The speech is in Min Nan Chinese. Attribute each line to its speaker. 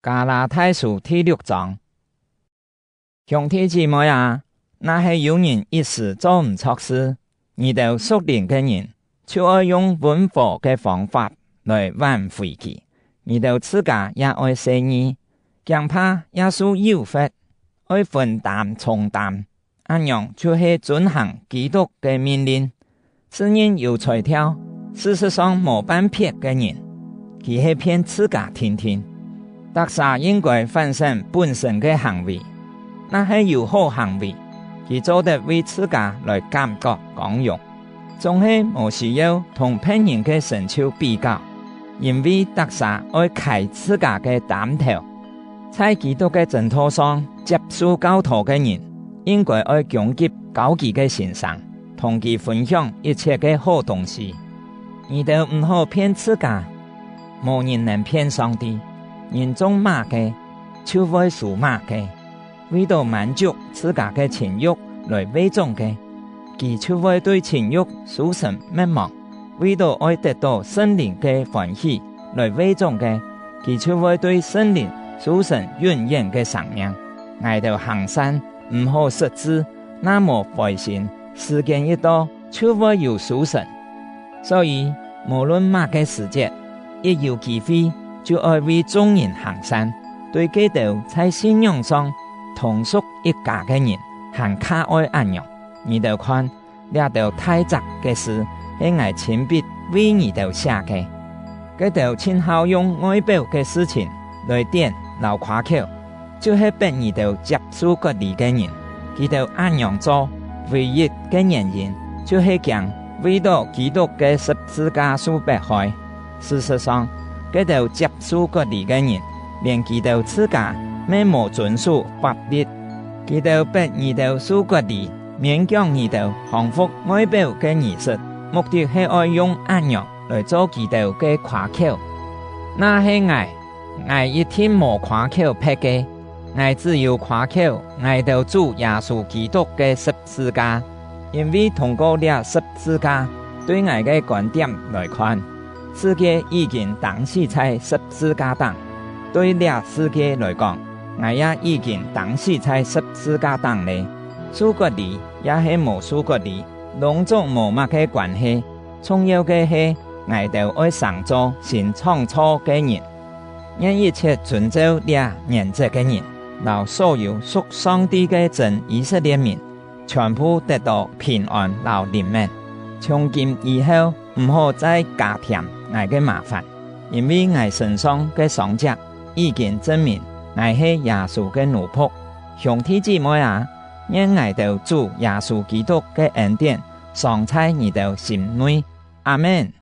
Speaker 1: 加拉太書第六章，兄弟姊妹啊，若係有人一時做毋錯事，你兜屬靈个人就愛用溫和个方法來挽回佢。你兜自家也愛細膩，驚怕也受誘惑，愛分擔重擔，按樣就係遵行基督个命令。自認有才調，事實上無半撇个人，佢係騙自家聽聽。逐家應該反省本身个行為，若係有好行為，佢做得為自家來感覺光榮，總係無需要同別人个成就比較，因為逐家愛開自家个擔頭。在基督个正途上接受教導个人，應該愛感激教佢个先生，同佢分享一切个好東西。你兜毋好騙自家，無人能騙上帝。人種麼个，就會收麼个。為著滿足自家个情欲來餵種个，佢就會對情欲輸成滅亡；為著愛得到聖靈个歡喜來餵種个，佢就會對聖靈輸成永遠个生命。𠊎兜行善，毋好失志，若無灰心，時間一到，就會有收成。所以，無論麼个時節，一有機會，就愛為眾人行善，對彼兜在信仰上同屬一家个人，還較愛按樣。你兜看，這兜大雜个事，係𠊎親筆為你兜寫个。彼兜凊好用外表个事情來點摎誇口，就係逼你兜接受割禮个人，佢兜按樣做，唯一个原因就係驚為著基督个十字架受迫害。事實上，彼兜接受割禮个人，連佢兜自家嘛無遵守法律，佢兜逼你兜受割禮，勉強你兜降服外表个儀式，目的係愛用按樣來做佢兜个誇口。若係𠊎，𠊎一定無誇口別个，𠊎只有誇口𠊎兜主耶穌基督个十字架，因為通過這十字架，對𠊎个觀點來看，世界已經釘死在十字架頂，對這世界來講，𠊎也已經釘死在十字架頂咧。受割禮抑係無受割禮，攏總無麼个關係。重要个係，𠊎兜愛成做新創造个人。願一切遵照這原則个人，摎所有屬上帝个真以色列民，全部得到平安摎憐憫。從今以後，毋好再加添𠊎个麻煩，因為𠊎身上个傷跡已經證明𠊎係耶穌个奴僕。兄弟姊妹啊，願𠊎兜主耶穌基督个恩典常在你兜心內。阿們。